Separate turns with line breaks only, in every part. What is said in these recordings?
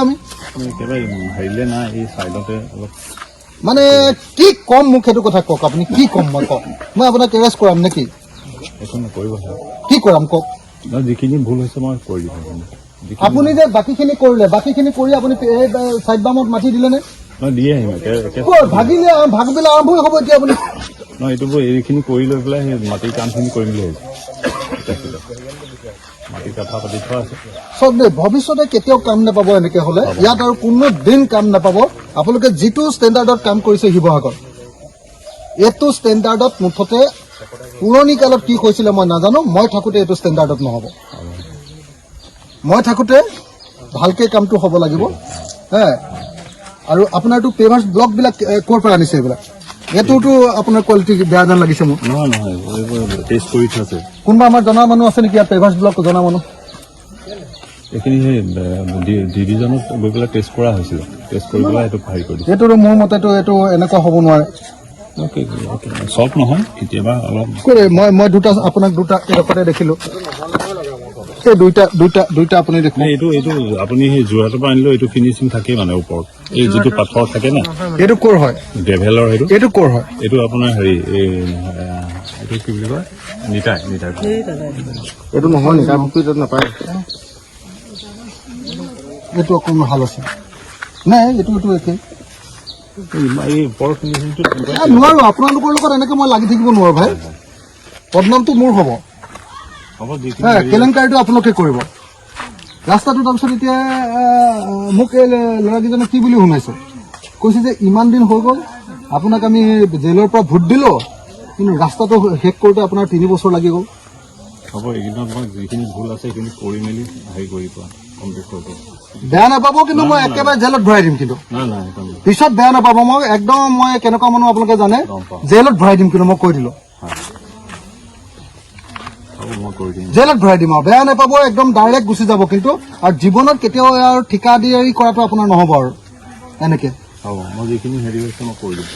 আমি
একেবাৰে হেৰিলে নাই, এই চাইডতে অলপ।
মানে কি ক'ম মোক সেইটো কথা কওক আপুনি। কি ক'ম মই কওক? মই আপোনাক এৰেষ্ট কৰাম নেকি?
একো নকৰিব ছাৰ।
কি কৰাম কওক?
নহয়, যিখিনি ভুল হৈছে মই কৰি দিম সেইখিনি।
আপুনি যে বাকীখিনি কৰিলে, বাকীখিনি কৰি আপুনি এই চাইড বামত মাটি দিলে নে?
নহয়, দিয়ে আহিম একে একে।
ক'ত ভাগিলে? ভাগিবলৈ আৰম্ভই হ'ব এতিয়া আপুনি।
নহয়, এইটো বোৰ এইখিনি কৰি লৈ পেলাই সেই মাটিৰ কামখিনি কৰিম বুলি ভাবিছোঁ। মাটিৰ কথা পাতি থোৱা আছে।
চব দেই, ভৱিষ্যতে কেতিয়াও কাম নাপাব এনেকে হলে। ইয়াত আৰু কোনো দিন কাম নাপাব। আপোনালোকে যিটো ষ্টেণ্ডাৰ্ডত কাম কৰিছে শিৱসাগৰত, এইটো ষ্টেণ্ডাৰ্ডত মুঠতে পুৰণি কালত কি কৈছিলে মই নাজানো, মই থাকোঁতে এইটো ষ্টেণ্ডাৰ্ডত নহ'ব। মই থাকোঁতে ভালকে কামটো হ'ব লাগিব হে। আৰু আপোনাৰতো পেভাৰ্ছ ব্লকবিলাক ক'ৰ পৰা আনিছে এইবিলাক? এইটোতো আপোনাৰ কোৱালিটি বেয়া যেন লাগিছে মোৰ।
নহয় নহয়, এইবোৰ টেষ্ট কৰি থোৱা আছে।
কোনোবা আমাৰ জনা মানুহ আছে নেকি ইয়াত, পেভাৰ্ছ ব্লক জনা মানুহ?
এইখিনি সেই ডিভিজনত গৈ পেলাই টেষ্ট কৰা হৈছিলে। টেষ্ট কৰি পেলাই এইটো হেৰি কৰি দিছে।
এইটোতো মোৰ মতেতো এইটো এনেকুৱা হ'ব নোৱাৰে।
অ'কে, চব নহয়, কেতিয়াবা অলপ।
কৰে, মই দুটা আপোনাক দুটা এডোখৰতে দেখিলো। এই দুইটা দুইটা দুইটা আপুনি দেখোন।
নাই, এইটো আপুনি সেই যোৰহাটৰ পৰা আনিলেও এইটো ফিনিচিং থাকেই। মানে ওপৰত এই যিটো পাথৰ থাকে ন।
এইটো ক'ৰ হয়?
গ্ৰেভেলৰ সেইটো।
এইটো ক'ৰ হয়?
এইটো আপোনাৰ হেৰি, এই এইটো কি বুলি কয়, নিতাই নিতাই।
এইটো নহয়, নিতাই পুখুৰীত নাপায়। এইটো অকণ ভাল আছে। নাই, এইটো একেই।
এই ওপৰৰ ফিনিচিংটো।
এ, নোৱাৰো, আপোনালোকৰ লগত এনেকে মই লাগি থাকিব নোৱাৰো ভাই। বদনামটো মোৰ হ'ব।
হ'ব, যিখিনি
হে, কেলেংকাৰীটো আপোনালোকে কৰিব ৰাস্তাটো। তাৰপিছত এতিয়া মোক এই ল'ৰাকেইজনে কি বুলি শুনাইছে, কৈছে যে ইমান দিন হৈ গ'ল, আপোনাক আমি জেলৰ পৰা ভোট দিলোঁ, কিন্তু ৰাস্তাটো শেষ কৰোঁতে আপোনাৰ 3 বছৰ লাগি গ'ল।
হ'ব, এইকেইদিনত মই যিখিনি ভুল আছে সেইখিনি কৰি মেলি হেৰি কৰি পোৱা কমপ্লিট কৰি দিম।
বেয়া নাপাব কিন্তু, মই একেবাৰে জেলত ভৰাই দিম কিন্তু।
নাই নাই, সেইটো নহয়।
পিছত বেয়া নাপাব। মই একদম, মই কেনেকুৱা মানুহ আপোনালোকে জানে।
গম পাওঁ।
জেলত ভৰাই দিম কিন্তু, মই কৈ দিলোঁ।
হ'ব, মই কৰি দিম।
জেলত ভৰাই দিম আৰু বেয়া নাপাব, একদম ডাইৰেক্ট গুচি যাব কিন্তু। আৰু জীৱনত কেতিয়াও আৰু ঠিকাদাৰী কৰাটো আপোনাৰ নহ'ব আৰু এনেকে।
হ'ব, মই যিখিনি হেৰি হৈছে মই কৰি দিম।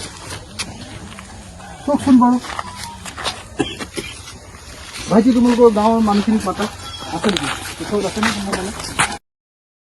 চাওকচোন বাৰু ভাইটি, তোমালোকৰ গাঁৱৰ মানুহখিনিক মাতা আছে নেকি? ওচৰত আছে নে কোনোবা মানুহ?